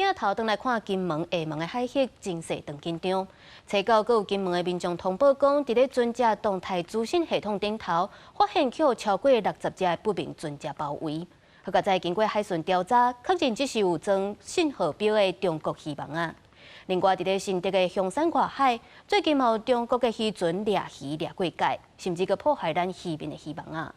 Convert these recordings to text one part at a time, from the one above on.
鏡頭轉來看金門、廈門的海域，情勢當緊張。初九閣有金門的民眾通報講，佇咧船隻動態資訊系統頂頭，發現予超過60隻的不明船隻包圍。好佳哉經過海巡調查，確認這是有裝信號錶的中國漁網仔。另外，佇咧新竹的香山外海，最近有中國的漁船掠魚掠過界，甚至閣破壞咱漁民的漁網仔。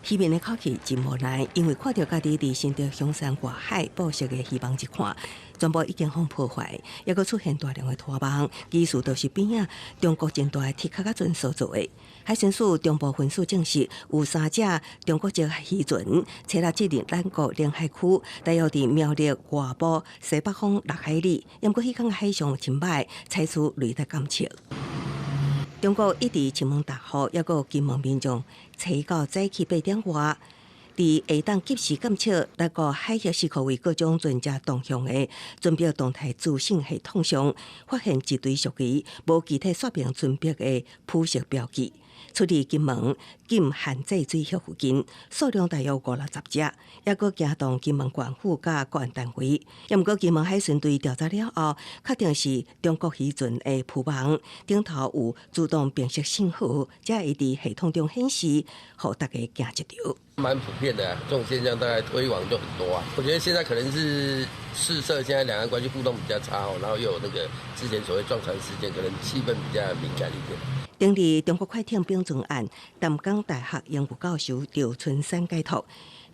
漁民的口氣真無奈，因為看著家己佇新竹香山外海布設的漁網一看，全部已經予破壞，猶閣出現大量的拖網，其實就是邊仔中國真大的鐵殼仔船所做的。海巡署中部分署證實，有三隻中國籍漁船，初六進入咱國領海區，大約佇苗栗外埔西北方6海里，毋過彼工海象真䆀，採取雷達監測。中國一直金門大雨，猶閣金門民眾初九早起8點外，佇下當及時監測咱國海域四箍圍各種船隻動向的船舶動態資訊系統上，發現一堆屬於無具體說明船舶的浮色標記，出佇金門禁限制水域附近，數量大約五六十隻，猶閣驚動金門縣府佮國安單位。毋過金門海巡隊調查了後，確定是中國漁船的浮網，頂頭有自動辨識信號，才會佇系統中顯示，予大家驚一跳。蠻普遍的，這種現象大概推網就很多啊。我覺得現在可能是事涉現在兩岸關係互動比較差哦，然後又有那個之前所謂撞船事件，可能氣氛比較敏感一點。頂日中國快艇冰船案，淡江大學英語教授趙春山解讀，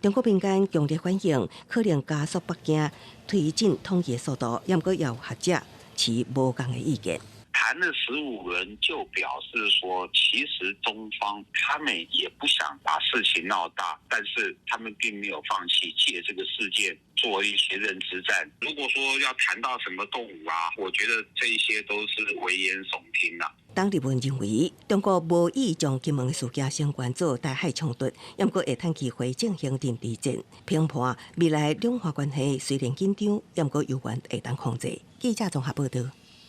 中國民間強烈反應，可能加速北京推進統一速度，毋過也有學者持無仝的意見。談了15輪，就表示說，其實中方他們也不想把事情鬧大，但是他們並沒有放棄借這個事件做一些認知戰。如果說要談到什麼動武啊，我覺得這些都是危言聳聽啦。董立文認為，中國無意將金門事件升懸做台海衝突，毋過會趁機會進行認知戰，評判未來兩岸關係雖然緊張，毋過猶原會當控制。記者綜合報道。